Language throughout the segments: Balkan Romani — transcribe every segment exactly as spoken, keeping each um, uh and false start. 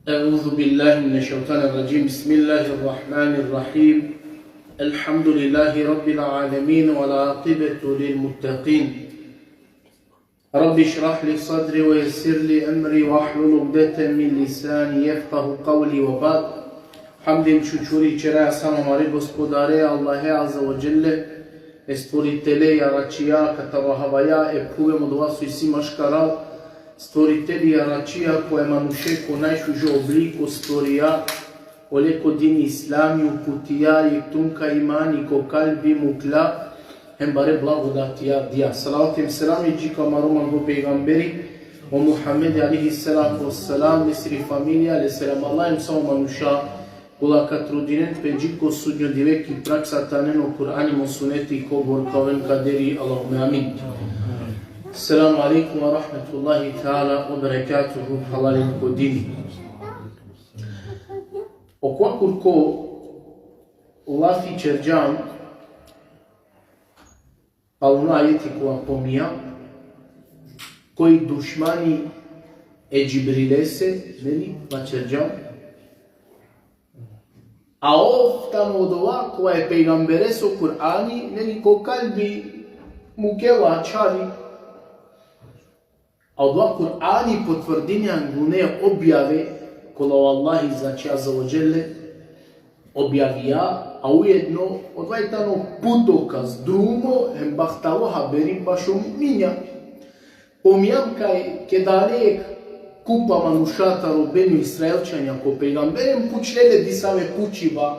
أعوذ بالله من الشيطان الرجيم. بسم الله الرحمن الرحيم. الحمد لله رب العالمين والعاقبة للمتقين. رب اشرح لي صدري ويسر لي أمري واحلل عقدة من لساني يفقه قولي وبعد. Hamd hem šukuri ćera samo amare Gospodare, Allahe Azze ve Dželle, e Stvoritele e aračija kataro havaja e phuve hem odova so isi maškaral, Stvoriteli e aračija ko e manuše ko najšužo obliko stvorija, ole ko dini Islami uputija, jekh tunka imani ko kalbi mukla, hem bare blagodatija dija. Salavat hem selami dži ko amaro manglo pejgamberi, o Muhammed alejhi salatu ve selam, lesiri familija, le selam Allah hem sa o manuša kola ka trudinen pe dži ko sudnjo dive ki praksa te anen o Kur'ani hem o suneti kobor ka oven kaderi, Allahumme amin. Selamu alejkum ve rahmetullahi teala ve berekatuhu, phralalen ko dini. Okova kurko lafi ćerđam, palo ono ajeti kova pominjam, koj dušmani e Džibrilese, neli, vaćerđam. A ov tano odova kova e pejgambereso Kur'ani, neli, ko kalbi mukela, ačhali. A odova Kur'ani potvrdini angune objave, kola o Allahi, znači, Azze ve Dželle, objavija, a ujedno odova i tano putokaz, drumo, hem bahtalo haberi bašo mu'minja. Pominjam kaj keda ale jekh kupa manuša taro Benu Israilćanja ko pejgambere hem pučle le disave pučiba.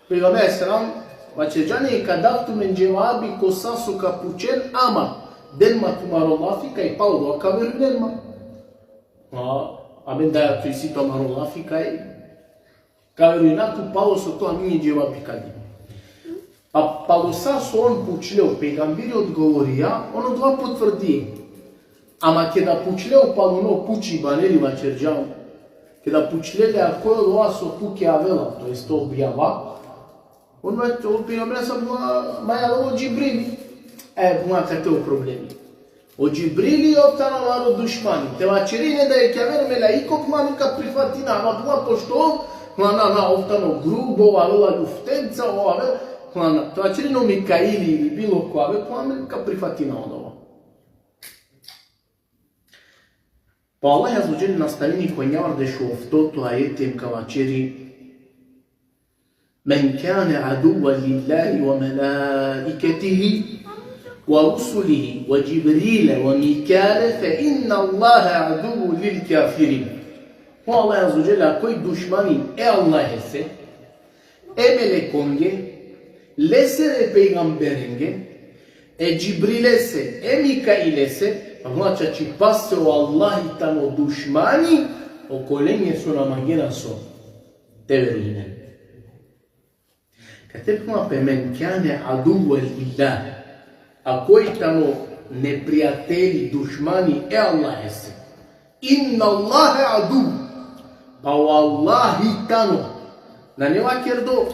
Pejgamber alejhi selam vaćerđa: Neka dav tumen dževabi ko sa so ka pučen, ama den ma tumaro lafi kaj palo odova ka verujnen ma. A, amen daja tu isi tumaro lafi kaj ka verujna tu palo so tu amenge dževabi ka di. A palo sa so on pučle, o pejgamberi odgovorija, on odova potvrdije. Ama keda pučle o palo ono pučiba, neli, vaćerđam, keda pučle le: A koj odova so tuke avela, to jest objava, on, o pejgamberi sa phenela: Ma ja, o Džibrili. E, phenela, kate o problemi. O Džibrili ov tano amaro dušmani. Te vaćeri le da jekh javer melaiko, phenela, amen ka prifatina, ama, phenela, pošto ov, phenela, na, na, ov tano grubo, ov avela luftenca, ov avela, phenela, na. Te vaćeri le o Mikaili ili bilo ko aver, phenela, amen ka prifatina odova. Pa Allah Azze ve Dželle nastavini ko enjavardeš u oftoto ajeti hem ka vaćeri: من كان عدوا لله وملائكته ورسله وجبريل وميكال فإن الله عدو للكافرين. O Allah Azze ve Dželle, a koj dušmani e Allahese, e melekonge, lesere pejgamberenge, e Džibrilese, e Mikailese, a, znači, čačipase o Allahi tano dušmani okolenge so na mangena so te verujnen. Kate phenela pe: من كان عدوا لله. A koj tano neprijateli, dušmani e Allahese. إن الله عدو. Pa o Allahi tano. Nane vakerdo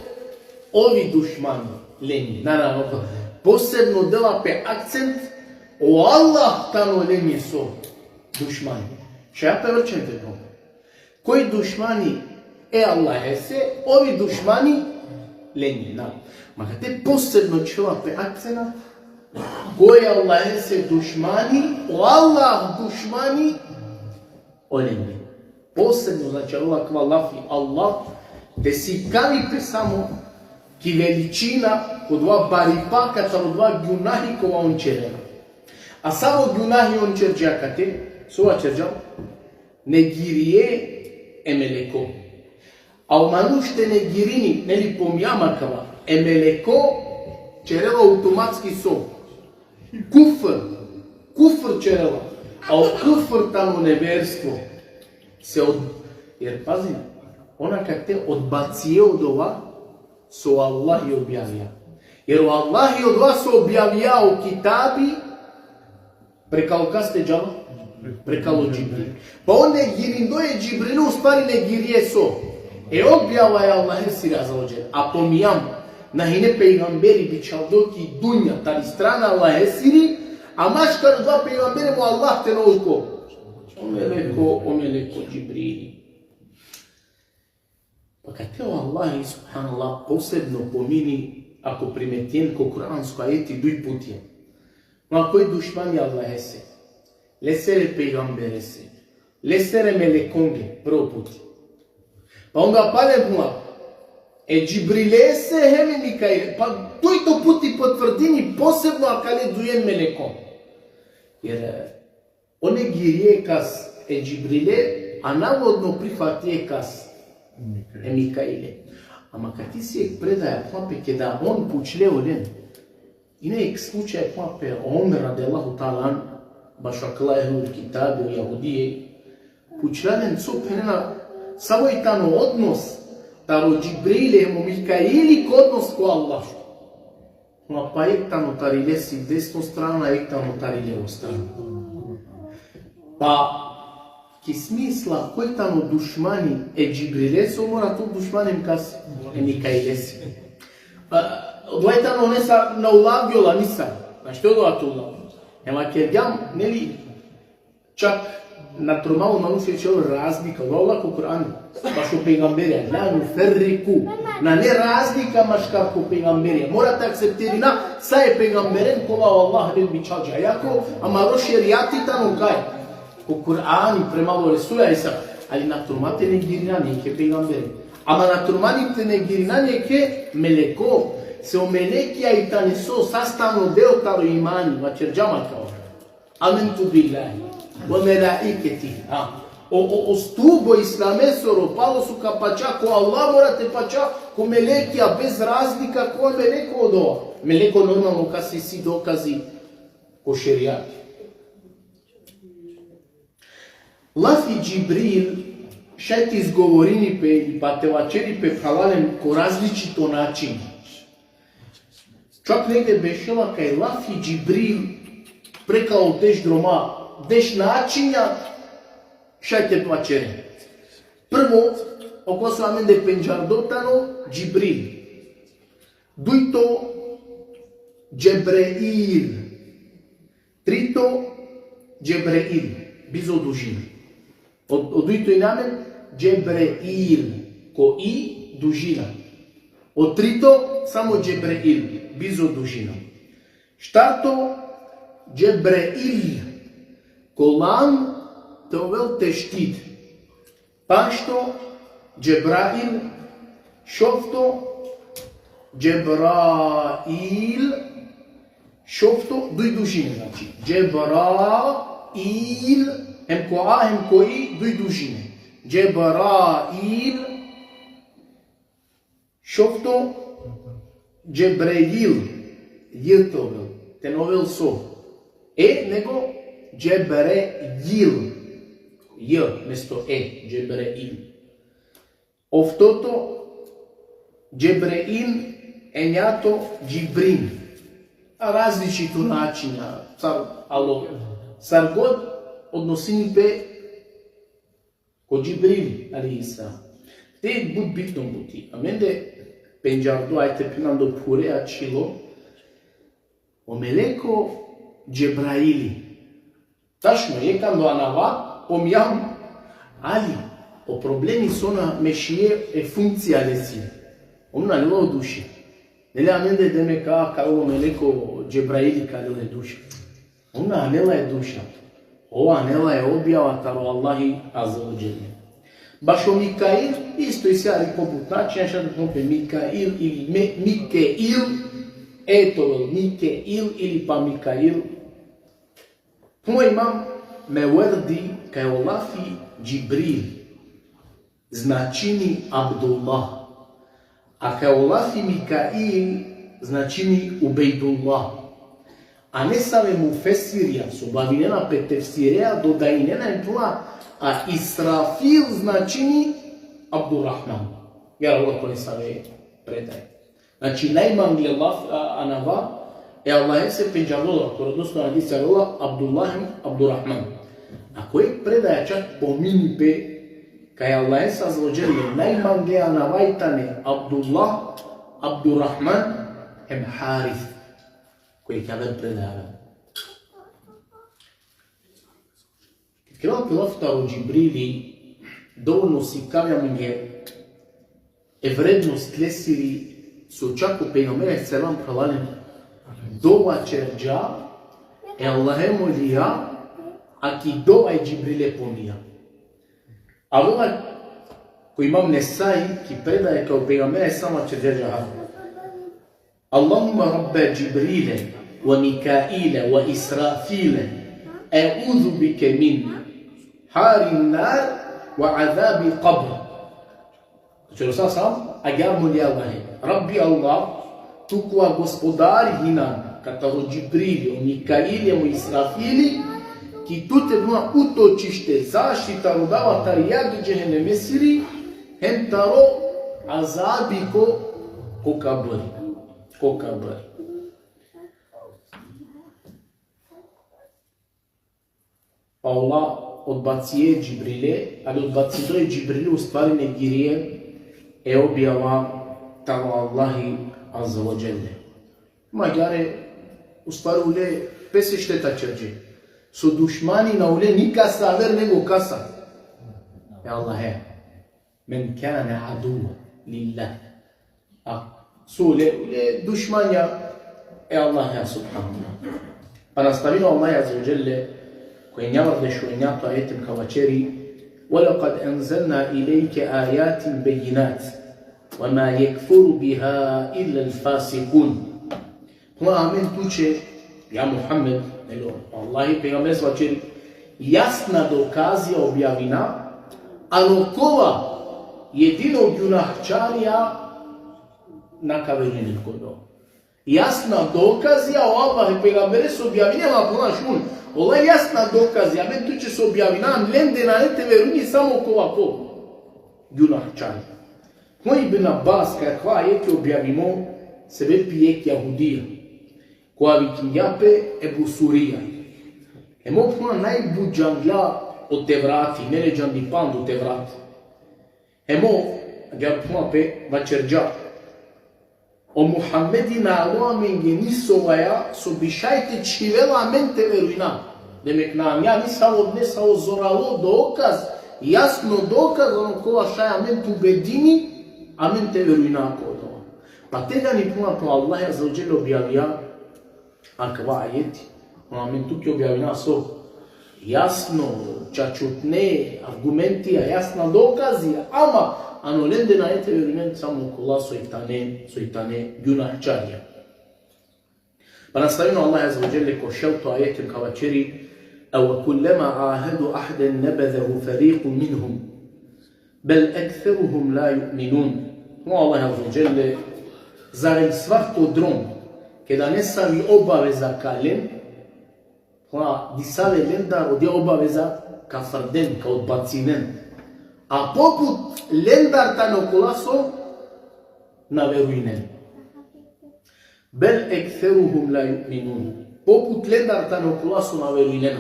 ovi dušmani lenge. Na, na, na. Posebno dela pe akcent, o Allah tano lenge so dušmani. Šaj pe vrčen te phenela. Koj dušmani e Allahese, ovi dušmani lenge, na. Ma kate posebno ćhela pe akcenat, koj e Allahese dušmani, o Allah dušmani olenge. Posebno, znači, Allah, kava lafi Allah, te sikavi pe samo ki veličina, ko dova baripa, katar odova gunahi kova on ćerela. A savo gunahi on ćerđa kate, so vaćerđa? Negirije e meleko. A o manuš te negirini, neli, pominjam akava, e meleko ćerela automatski so? Kufr. Kufr ćerela. A o kufr tano neverstvo. Se od-, jer pazi, on akate odbacije odova so Allahi objavija. Jer o Allahi odova so objavija o kitabi, prekal kaste džala? Prekal o Džibril. Pa on negirindo e Džibril, u stvari negirije so? E objava e Allahesiri Azze ve Dželle. A pominjam, na hine pejgamberi bičhaldo ki dunja tari strana Allahesiri, a maškar odova pejgambere mo Allah tano ko? O meleko, o meleko Džibrili. Kate o Allahi, subhanallah, posebno pomini, ako primetien, ko kuransko ajeti duj putija. Ma koj dušmani Allahese, lesere pejgamberese, lesere melekonge, prvo puti. Pa onda pale buna, e Džibrilese hem e Mikaile, pa dujto puti potvrdini posebno akale dujen melekon. Jer e, o negirie kas e Džibrile, a navodno prifatie kas e Mikaile. Ama kate isi jek predaja, pa pe keda on pučle olen. Ine jek slučaj, pa pe Omer radijallahu ta'ala an, bašo akala ehlul kitabi, o jahudije, pučle len so phenena, savo i tano odnos taro Džibrile hem o Mikaili ko odnos ko Allah. Ma pa jek tano tari lesi desno strana, jek tano tari levo strana. Pa ki smisla, koj tano dušmani e Džibrileso, mora te ol dušmani hem kas e Mikailesi. Pa, odova tano nesar na ulavgjola nisar. Našti odova te ulav. Ema kergjam, neli, čak na tromalo manuš e čel razlika. Ola ko Kur'ani, bašo pejgamberja, la nuferriku. Nane razlika maškar ko pejgamberja. Mora te akceptirina sa e pejgamberen kola o Allah len bičhalđa. Jako, amaro šerijati tano kaj. Ko Kur'ani, prema o Resul alejhi selam. Ali na troma te negirina neke pejgamberen. Ama na troma ni te negirina neke meleko. Se o melekija i tane so sastavno deo taro imani, vaćerđam akava. Amentu billahi, ve melaiketihi. Ha. O, o, o stubo islamesoro, palo so ka pača, ko Allah mora te pača, ko melekija, bez razlika ko meleko odova. Meleko normalno kas isi dokazi ko šerijati. Lafi Džibril šaj te izgovorini pe ili pa te vaćeri pe, phralalen, ko različito način. Čak negde bešela kaj lafi Džibril prekalo deš droma, deš načinja šaj te vaćeren. Prvo, okova so amende pendžardo tano, Džibril. Dujto, Džebreil. Trito, Džebreil, bizo dužina. O, o dujto ine amen, Džebreil, ko i dužina. O trito, samo Džebreil, bizo dužina. Štarto, Džebreil, ko lam te ovel teštid. Pašto, Džebrail. Šovto, Džebrail. Šovto, duj dužine, znači. Džebrail, hem ko a, hem ko i, duj dužine. Džebrail. Šovto, Džebrejil. J te ovel. Te na ovel so e, nego Džebrejil. J mesto e, Džebrejil. Oftoto, Džebrein, enjato, Džibrin. A različito načinja, sar alo, sar god odnosini pe ko Džibril, alejhi selam. Te but bitno buti. Amende pendžardo, ajde te phenem, do phure ačhilo o meleko Džebraili. Tačno, jekh ando anava, pomijam, ali o problemi so na mešie e funkcija lesi. Ov na anela o duša. Neli amende demek ka, ka o meleko Džebraili ka anel e duša. Ov na anela e duša. Ov anela e objava taro Allahi azze ve dželle. Bašo Mikail, isto isi hari pobut načinja, šaj te phenel pe Mikail ili Me-, Mikeil, e te ovel Mikeil ili pa Mikail. Phenela o imam Meverdi kaj o lafi Džibril značini Abdullah, a kaj o lafi Mikail značini Ubejdullah. A nesave mufesirja so bavinena pe tefsireja dodajnena hem phenela, a Israfil značini Abdurrahman. Jer ola ko nesave predaje. Znači, najmangle laf-, a, anava e Allahese pendžardo la, odnosno hadisi avela, Abdullah hem Abdurrahman. A ko jekh predaja čak pomini pe kaj e Allahese azze ve dželle najmangle anava i tane Abdullah, Abdurrahman hem Haris. Ko jekh aver predaja. Ked kerela pe laf taro Džibrili, dovoljno sikavja mange E vrednost lesiri so čak o pejgamberi alejhi selam, phralalen, dova ćerđa, e Allahe molija, a ki dova e Džibrile pomnija. Avela ko imam Nesai ki predaja kaj o pejgamberi alejhi selam ćerđa džahar. اللهم رب جبريل وميكائيل وإسرافيل أعوذ بك من حر النار وعذاب القبر. Znači, Resul sam, agjaar moli Allahe: Rabbi Allah, tu kova gospodari hinan, katar o Džibrili, o Mikaili, o Israfili, ki tute buna utočište, zaštita rodava tari jag e džehennemesiri, hem taro azabi ko, ko kabri. Ko kabri. Pa ola odbacie Džibrile, ali odbacido e Džibrile, u stvari negirien e objava taro Allahi Azze ve Dželle. Magari, u stvari, ule pese šteta ćerđe. So dušmani na ule nikasa aver nego kasa? E Allahe. من كان عدوا لله. A so ule, ule dušmanja e Allaha subhanahu. Pa nastavini o Allah Azze ve Dželle, ko enjavardeš u enjato ajetem ka vaćeri: ولقد أنزلنا إليك آيات بينات وما يكفر بها إلا الفاسقون. Puna amen tuće, ja Muhammed, nego Allahi pejgamber vaćeri, jasna dokazija objavina, ano kova jedino gjunahčarija na ka verujnen ko dova. Jasna dokazija o Allah e pejgamberes objavine, ma puna šun. Ola jasna dokazija, amen tuće so objavina, lende nane te verujni samo kova ko? Gjunahčarija. Mo Ibn Abbas kaj akava ajeti objavimo sebepi jekh jahudija, kova vikingja pe Ebu Surija. Hem ov puna najbut džangla o Tevrati, nele džandipan o Tevrati. Hem ov, agjaar puna pe, vaćerđa: O Muhammedi na alo amenge nisovaja so bi šaj te čhivel amen te verujna. Demek, na amenge nisavo, nisavo zoralo dokaz, jasno dokaz, ano kova šaj amen te ubedini, amen te verujna ko dova. Pa tegani puna pe o Allah Azze ve Dželle objavija akava ajeti. Amen tuke objavina so jasno, čačutne argumentija, jasna dokazija, ama ano lende nane te verujnen samo kola soj tane, soj tane gjunahčarija. Pa nastavini o Allah Azze ve Dželle ko šelto ajeti ka vaćeri: أوكلما عاهدوا عهدا نبذه فريق منهم بل أكثرهم لا يؤمنون. O Allah Azze ve Dželle, zar em svako drom, keda nesavi obaveza ka len, pa disave lendar ode obaveza ka frden, ka odbacinen. A pobut lendar tane okola so na verujnen. بل أكثرهم لا يؤمنون. Pobut lendar tane okola so na verujnen.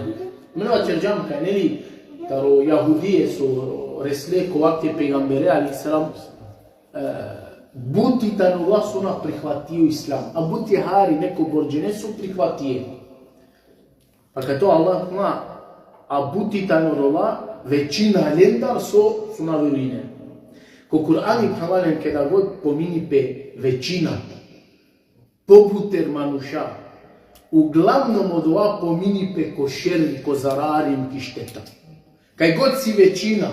Amen vaćerđam kaj, neli, taro jahudije so resle ko vakti e pejgambere alejhi selam, e, buti tane ola so na prihvatije o islam. A buti hari, nekoborđe, ne so prihvatije. Pa kate o Allah puna, a buti tane odola, većina lendar so, so na verujnen. Ko Kur'ani, phralalen, keda god pomini pe većina, pobuter manuša, uglavnom odova pomini pe ko šerri, ko zarari, ki šteta. Kaj god si većina,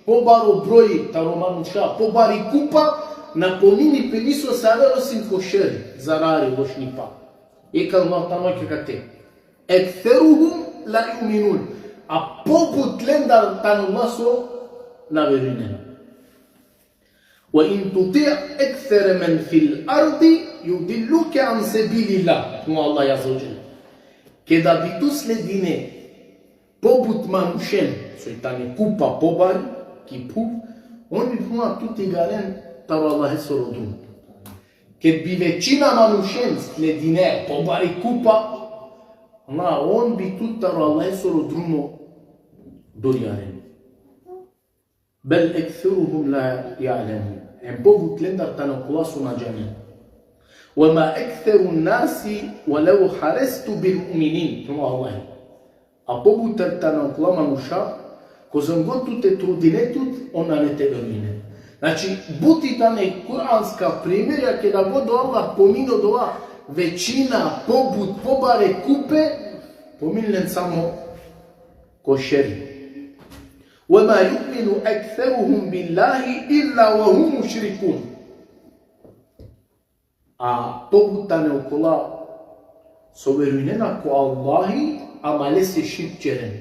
pobaro broj taro manuša, pobari kupa, na pomini pe niso save osim ko šerri, zarari, lošnipa. Jekh Allah tano kate: أكثرهم لا يؤمنون. A pobut lendar tane ola so na verujnen. وإن تطع أكثر من في الأرض يضلوك عن سبيل الله. Puna o Allah Azze ve Dželle: Keda bi tu sledine pobut manušen, soj tane kupa pobari ki phuv, on bi puna tut te igalen taro Allahesoro drumo. Ked bi većina manušen sledine pobari kupa, na, on bi tut taro Allahesoro drumo durjaren. بل أكثرهم لا يعلمون. Em pobut lendar tane okola so na džanen. وما أكثر الناس ولو حرصت بمؤمنين. Puna o Allah. A pobuter tane okola manuša, kozom god tu te trudine tut, on nane te verujnen. Znači, buti tane kuranska primerja, keda god o Allah pomini odova većina, pobut, pobare kupe, pomini len samo ko šeri. وما يؤمن أكثرهم بالله إلا وهم مشركون. A pobut tane okola so verujnena ko Allahi, ama lese širk čeren.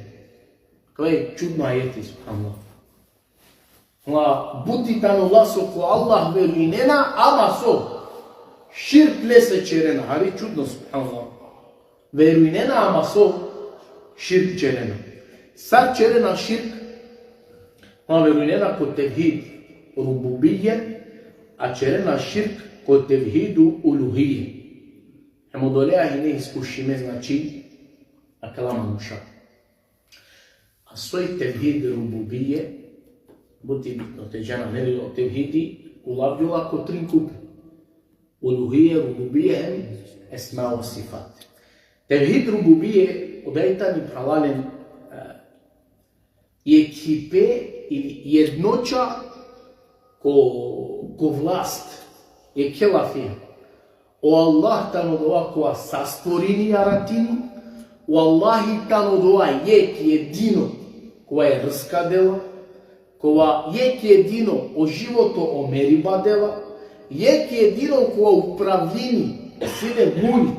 To je čudno ajeti, subhanallah. Ma buti tane ola so ko Allah verujnena, ama so širk lese čerena. Hari čudno, subhanallah. Verujnena, ama so širk čerena. Sar čerena širk? Ma verujnena ko tevhid rububije, a čerena širk ko tevhidu uluhije. Hem odolea hine iskušime, znači, akala manuša. A soj tevhid rububije? Buti bitno te džana, neli, o tevhidi ulavgjola ko trin kupe. Uluhije, rububije hem esma ve sifat. Tevhid rububije, odaj tani, phralalen, e, jekhipe ili jednoća ko, ko vlast, jekhe lafija. O Allah tano odova kova sa stvorini, jaratini, o Allahi tano odova jekh jedino kova e rska dela, kova jekh jedino o životo, o meriba dela, jekh jedino kova upravljini, isi le mulk,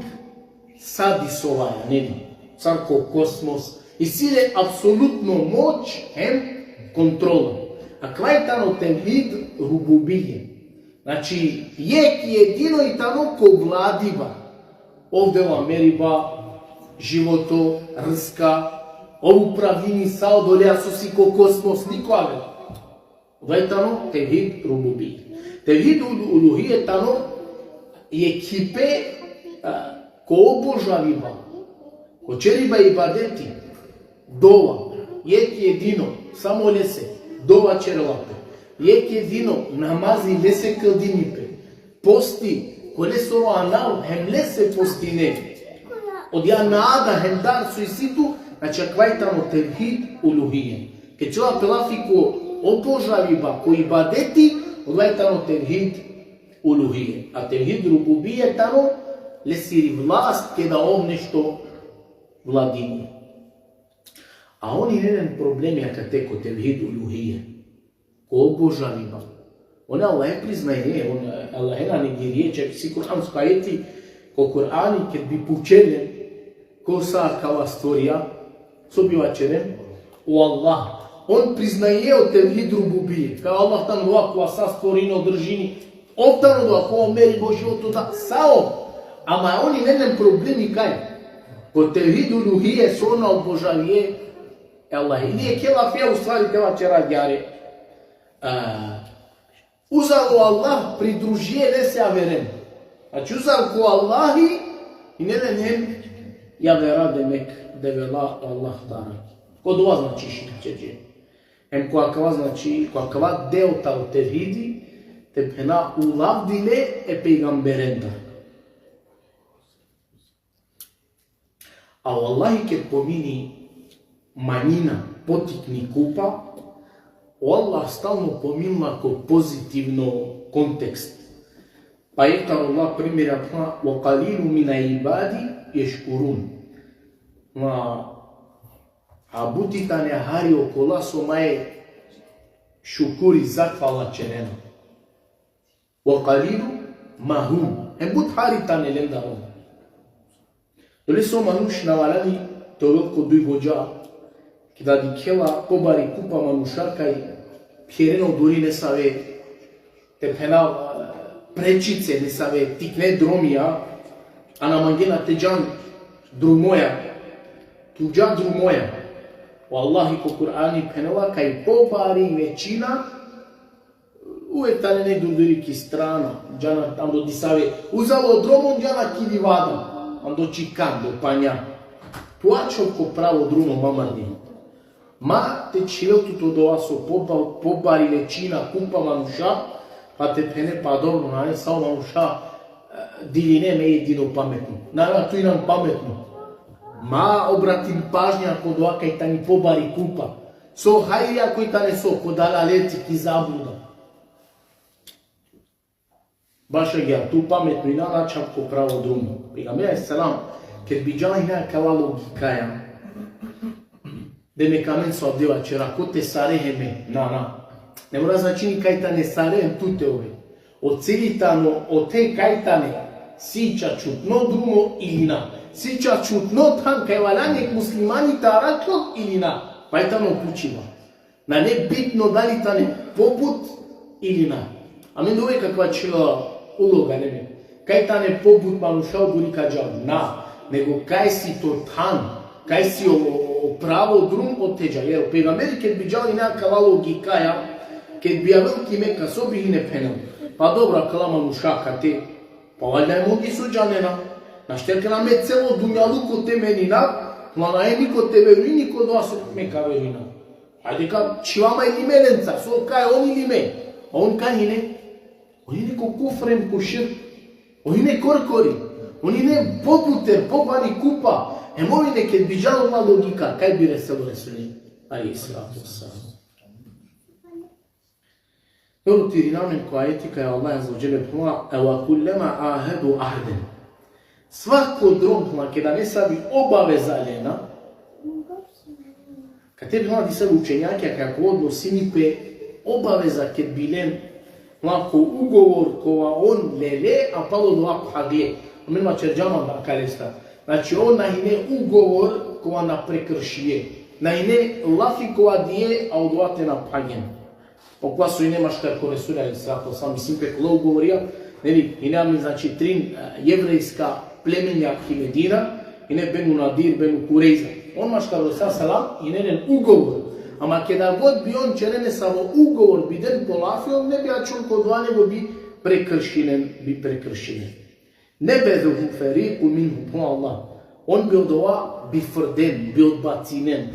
sa disovaja, neli, sar ko kosmos, isi le apsolutno moć hem kontrola. Akava i tano tevhid rububije. Znači, jekh jedino i tano ko vladiba. Ov dela meriba, životo, rska, ov upravljini sa odolea so si ko kosmos, niko aver. Odova i tano tevhid rububije. Tevhid ul-, uluhije tano jekhipe, a, ko obožaviba, ko čeriba ibadeti, dova, jekh jedino, samo lese, dova čerela pe. Jekh jedino, namazi lese kldini pe. Posti, ko lesoro anav, hem lese postine. Odija nada hem dar so isi tu, znači, akava i tano tevhid uluhije. Ked čhela pe lafi ko obožaviba, ko ibadeti, odova i tano tevhid uluhije. A tevhid rububije tano lesiri vlast, keda ov nešto vladini. A on hine len problemi akate ko tevhid uluhije. Ko obožaviba. On Allahe priznaje, on Allahe na negirije, čak isi kuransko ajeti, ko Kurani, ked bi pučel len ko sa akala stvorija, so bi vaćeren? O Allah. On priznaje o tevhid rububije. Kaj Allah tano odova kova sa stvorini, održini. Ov tano odova kova meri o životo, da, sa ov. Ama on hine len problemi kaj? Ko tevhid uluhije so na obožavije e Allah. Ili jekhe lafija, u stvari, te vaćera agjaar. A, uzal o Allah pridružie lese averen. Znači, uzal ko Allahi, hine len hem javera, demek, devela o Allah taro. Ko dova, znači, širk čerđe. Hem ko akava, znači, ko akava deo taro tevhidi, te phena, ulavdile e pejgamberendar. A o Allahi ked pomini manjina, potikni kupa, o Allah stalno pominla ko pozitivno kontekst. Pa jekh taro Allah primerja, وقليل من عبادي الشكور. Ma, a buti tane hari okola so maje šukuri, zahvala čerena. وقليل ما هم. Hem but hari tane lendar. Odolese o manuš na valjani te ovel ko duj vođa, keda dikhela pobari kupa manuša kaj pherena odori nesave, te phena, prečice, nesave tikne dromija, a na mangena te džan drumoja, tuđa drumoja. O Allahi ko Kurani phenela kaj pobari većina uvek tane negde duri ki strana, džana ando disave, uzalo dromo, džana ki livada, ando čhikan, do panja. Tu ačhov ko pravo drumo, ma mardi. Ma te čhivel tut odova so poba-, pobari većina kupa manuša, pa te phene pa dobro, nane sa o manuša, e, diline, me jedino pametno. Nane, tu injan pametno. Ma obratin pažnja ko dova kaj tani pobari kupa. So hajri ako i tane so, ko dalaleti, ki zabluda. Baš agjaar, tu pametno injan, ačhav ko pravo drumo. Pejgamberi alejhi selam, ked bi džala hine akala logikaja, demek amen so avdive vaćera, kote sare hem me, na, na. Ne mora značini kaj tane sare hem tute ove. O cili tano ote kaj tane, si ča čutno drumo ili na. Si ča čutno than kaj valjani jek muslimani te arakhel ili na. Pa i tano pučiba. Nane bitno dali tane pobut ili na. Amen dova akava čhila uloga, nane. Kaj tane pobut manuša oduri ka džal. Na. Nego kaj si to than. Kaj si o, o, o pravo drum ote džal. Jer o pejgamberi ked bi džal hine akala logikaja, ked bi avel ki Meka, so bi hine phenel. Pa dobro, akala manuša kate. Pa valjda hem on isto džanena. Našti akana me celo dunjaluko te menina, ma nane niko te verujini ko dova so me ka verujina. Hajde ka čhiva ma ili me lenca, so kaj on ili me. A on kaj hine? On hine ko kufr hem ko širk. On hine korkori. On hine pobuter, pobani kupa. Hem on hine ked bi džala logika, kaj bi resel o Resuli alejhi salatu vesselam. Dobro, te irina amen ko ajeti kaj o Allah azze ve dželle phenela: "Eva kullema ahedu ahden." Svako drom, phenela, keda nesavi obaveza lena, kate, phenela, disave učenjakija kaj akava odnosini pe obaveza ked bi len, phenela, ko ugovor kova on lele, a palo dova phagle. Amen vaćerđam akalestar. Znači, on na hine ugovor kova na prekršije. Na hine lafi kova dije, a odova te na phagjen. Okova so hine maškar ko Resul alejhi salatu ve selam, mislim pe kola ugovorija, neli, hine amen, znači, trin, e, jevrejska plemenja ki Medina, hine Benu Nadir, Benu Kurejza. On maškar o Resul selam, hine len ugovor. Ama keda god bi on ćeren nesavo ugovor, bi den po lafi, on ne bi ačhol ko dova, nego bi prekršinen, bi prekršinen. Nebezehu ferikun minhum, po Allah. On bi odova bifrden, bi odbacinen.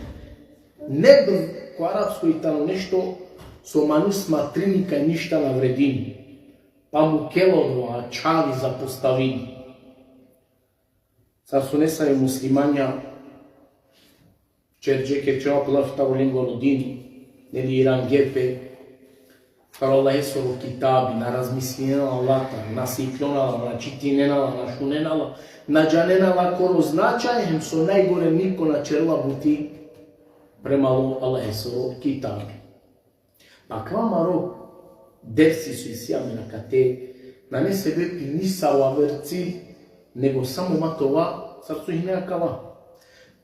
Nebez ko arapsko i tano nešto so manuš smatrini kaj ništa na vredini. Pa mukela odova, ačhavi, zapostavini. Sar so nesave muslimanja ćerđe, ked ćerđe pe lafi taro lengoro dini, neli, irange pe taro Allahesoro kitabi, na razmislinena la latar, na sikljona la, na čitinena la, na šunena la, na džanena lakoro značaj, hem so najgore niko na ćerela buti prema o Allahesoro kitabi. Pa akava amaro dersi so isi amen akate, nane sebepi nisavo aver cilj, nego samo ma te ova, sar so hine akala.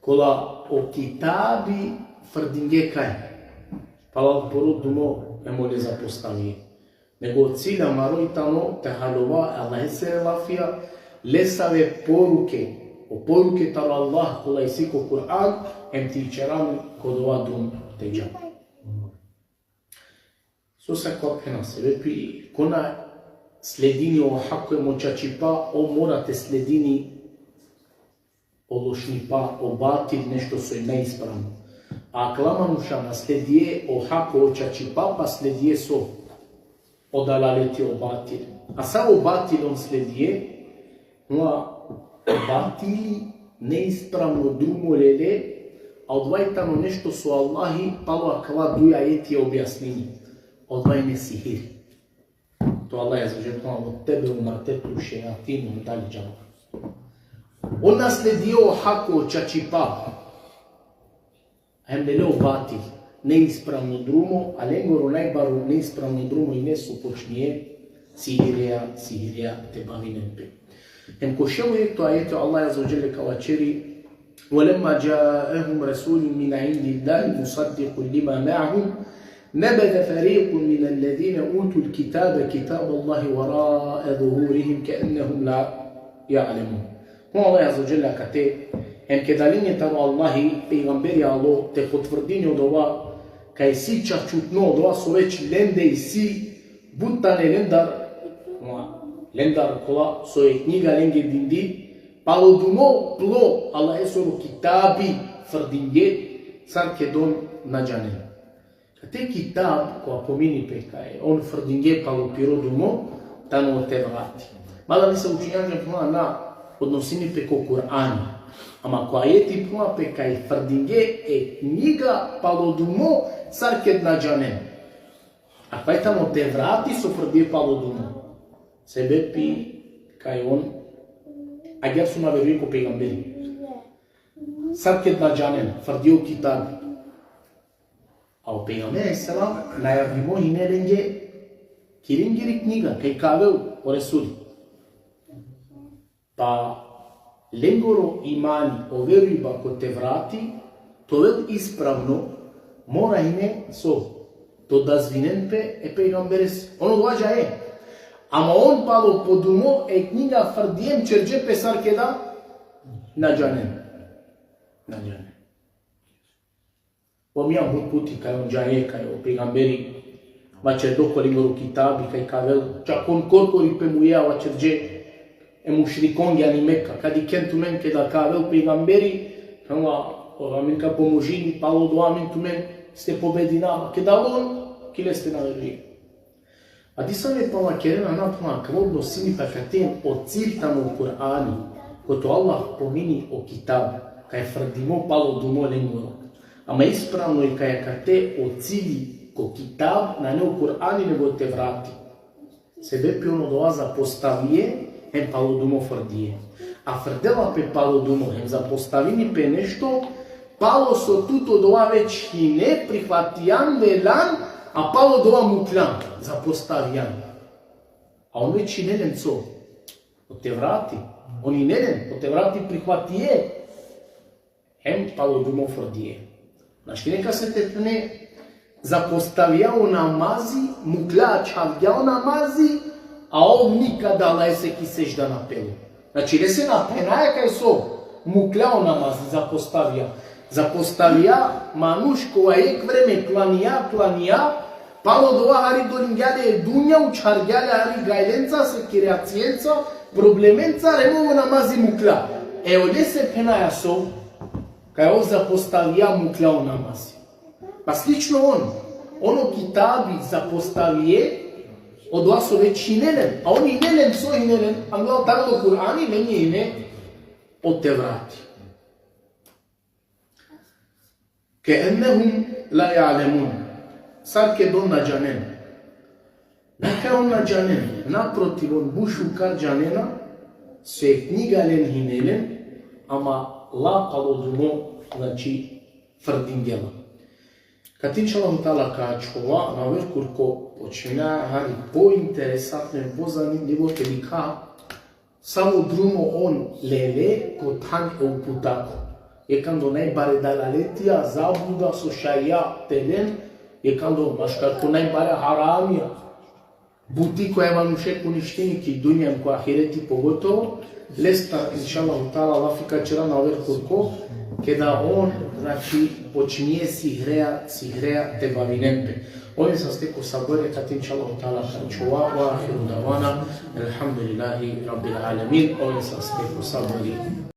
Kola o kitabi frdinge kaj? Palal poro dumo hem ole zapostavije. Nego o cilj amaro i tano te haljova e Allahesere lafija, lesave poruke, o poruke taro Allah kola isi ko Kur'an, hem te ićera amen ko dova drum te dža. So sa ko phena sebepi, ko na sledini o hako hem o čačipa, o mora te sledini o lošnipa, o batil, nešto so i neispravno. A akala manuša na sledije o hako, o čačipa, pa sledije so? O dalaleti, o batil. A savo batil on sledije? Ma, o batili neispravno drumo lele, a odova i tano nešto so Allahi palo akala duj ajeti objasnini. Odova ine sihir. To Allah azze ve dželle phenela: "Vettebe'u ma tetlu šejatin", hem dalje džaba. On na sledije o hako, o čačipa, hem lele o batil, neispravno drumo, a lengoro najbaro neispravno drumo ine so počmije sihirija, sihirija te bavinen pe. Hem ko šel o jekto ajeti o Allah azze ve dželle ka vaćeri: "Velemma džaehum rasulun min indillahi musaddiqun lima ma'ahum, nebeze ferikun minellezine utul kitabe kitaballahi verae zuhurihim keennehum la ja'lemun." Ko Allah azze ve dželle kate, hem keda lenđe taro Allahi pejgamberi alo te potvrdini odova kaj si čačutno, odova so već lende isi, but tane lendar, lendar kola so e knjiga lenge dindi, palo dumo plo Allahesoro kitabi frdinge, sar ked on na džanen. Kate kitab kova pomini pe kaj on frdinge palo piro dumo, tano o Tevrati. Mada nesave učenjakija phenena na, odnosini pe ko Kur'ani. Ama ko ajeti phenela pe kaj frdinge e knjiga palo dumo, sar ked na džanen. A kaj tano o Tevrati so frdinge palo dumo? Sebepi kaj on, agjaar so na verujnel ko pejgamberi. Sar keda na džanen, frdio kitabi. A o pejgamberi alejhi selam najavimo hine lenge ki lengiri knjiga, kaj ka avel o Resuli. Pa lengoro imani, o verujba ko Tevrati, te ovel ispravno, mora hine so, te odazvinen pe e pejgamberese. On odova džaje. Ama on palo podumo e knjiga frdie, ćerđe pe sar keda na džanen. Na džanen. Pominđam but puti kaj on džaje kaj o pejgamberi vaćerdo ko lengoro kitabi kaj ka avel, čak on korkori pe mujea vaćerđe e mušrikongja ani Meka, ka dikhen tumen keda ka avel pejgamberi, ama, o, amen ka pomožini, palo dova amen tumen, ste pobedina, keda on, ki leste na verujnel. A disave pala kerena na pala, kaj odnosini pe akate, o cilj tano o Kur'ani, kote o Allah pomini o kitab, kaj frdimo palo dumo lengoro. Ama ispravno i kaj akate o cilj ko kitab nane o Kur'ani nego o Tevrati. Sebepi on odova zapostavie, hem palo dumo frdie. A frdela pe palo dumo, hem zapostavini pe nešto, palo so tut odova već hine, prihvatijan, lelan, a palo dova mukljan, zapostavijan. A on već hine len so? O Tevrati. On hine len, o Tevrati prihvatie. Hem palo dumo frdie. Našti neka se te phene zapostavija o namazi, mukla, čhavgja o namazi, a ov nikada lese ki sedžda na pelo. Znači, lese na phenaja kaj so, mukla o namazi, zapostavija. Zapostavija manuš kova jek vreme klanija, klanija, palo dova hari dolingja le e dunja, učhargja le hari gajlenca, sekiracijenca, problemenca, hem o namazi mukla. E olese phenaja so, kaj ov zapostavija, mukla o namazi. Pa slično on, on o kitabi zapostavie, odova so već hine len, a on hine len, so hine len, angla tano o Kur'ani, lenge hine o Tevrati. Ke'ennehum la ja'lemun. Sar keda on na džanen. Na kaj on na džanen, naprotiv, on but šukar džanena, so e knjiga len hine len, ama la palo dumo, znači, frdingje la. Kate inšallahu teala ka ačhova, na aver kurko, počmina hari pointeresantno, pozanimljivo te dikha, savo drumo on lele ko than e uputako. Jekh ando najbare dalaletija, zabluda so šaja te len, jekh ando maškar ko najbare haramija. Buti koja e manušek uništini ki dunja hem ko ahireti pogotovo, lestar, inšallahu teala, lafi ka ćera na aver kurko, keda on, znači, počmie sihreja, sihreja te bavinen pe. Oven saste ko sabari, kate inšallahu teala ka ačhova, ve ahiru davana, elhamdulillahi rabbil alemin. Oven saste ko sabari.